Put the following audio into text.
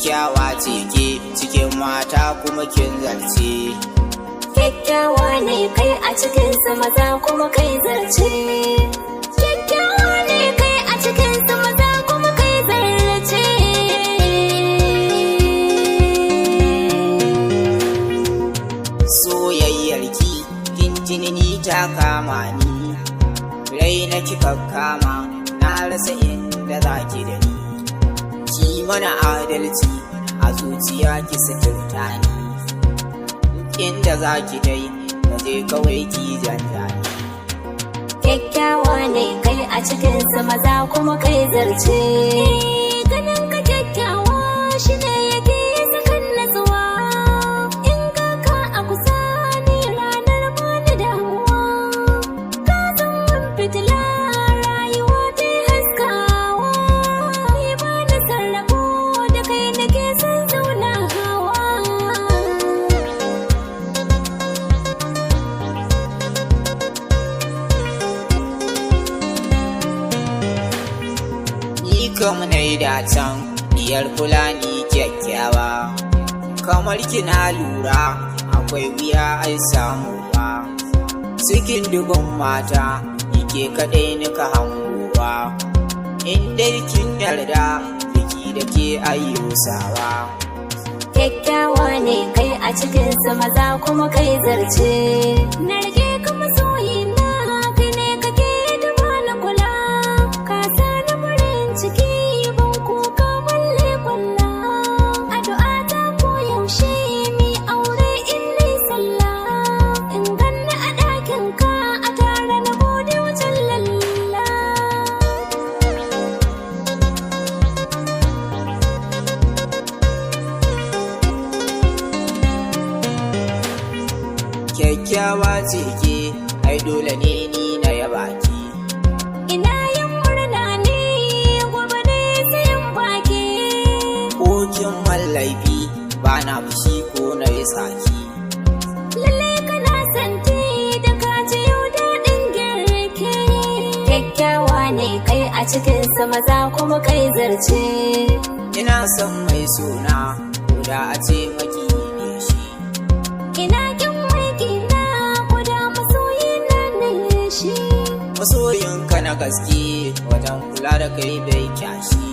Kyakkyawa ce ke cikin mata kuma kin zarce. Kyakkyawa ne kai a cikin maza kuma kai zarce. Kyakkyawa ne kai a cikin maza kuma kai zarce. Soyayyarki tintini ni ta kama ni, rai na kika kama, na rasa inda za ki da ni. Ki mana adalci a zuciya ki suturta ni, inda za ki dai na je kawai ki janjani. Kyakkyawa ne kai a cikin maza kuma kai zarce. Ganin ka kyakkyawa shi ne yake sakan natsuwa. In ga ka a kusa ni ranar bani damuwa. Ka zan fitila rayuwa ta haskawa. Ni ba na sarrafo da kai nake son zauna hawa. Ni kam na yi dacen diyar Fulani kyakkyawa, kamar kina lura akwai wuya ai samuwa. Cikin dubun mata ike kaɗai nika hangowa, in dai kin yarda biki da ke ayyosawa. Kyakkyawa ne kai a cikin maza kuma kai zarce. Na rike ka masoyi na kai ne kake da bani kula. Ka sa ni farin ciki ban kuka balle kwalla. Addu'a ta ko yaushe mi aure in nai sallah. In ganni a ɗakin ka a tare na gode wajen lalla. Kyakkyawa ce ke, ai dole ne ni na yaba ki. Ina yin murna ne gobe ne sayan baki. Ko kin mallafi ba na fushi ko na yi tsaki. Lalle kana santi da ka ji yau daɗin girki. Kyakkyawa ne kai a cikin maza kuma kai zarce. Ina son mai suna ko da a ce maki ne shi. Ina kin mai kina ko da masoyi na ne shi. Masoyinka na gaske wajen kula da kai bai kyashi.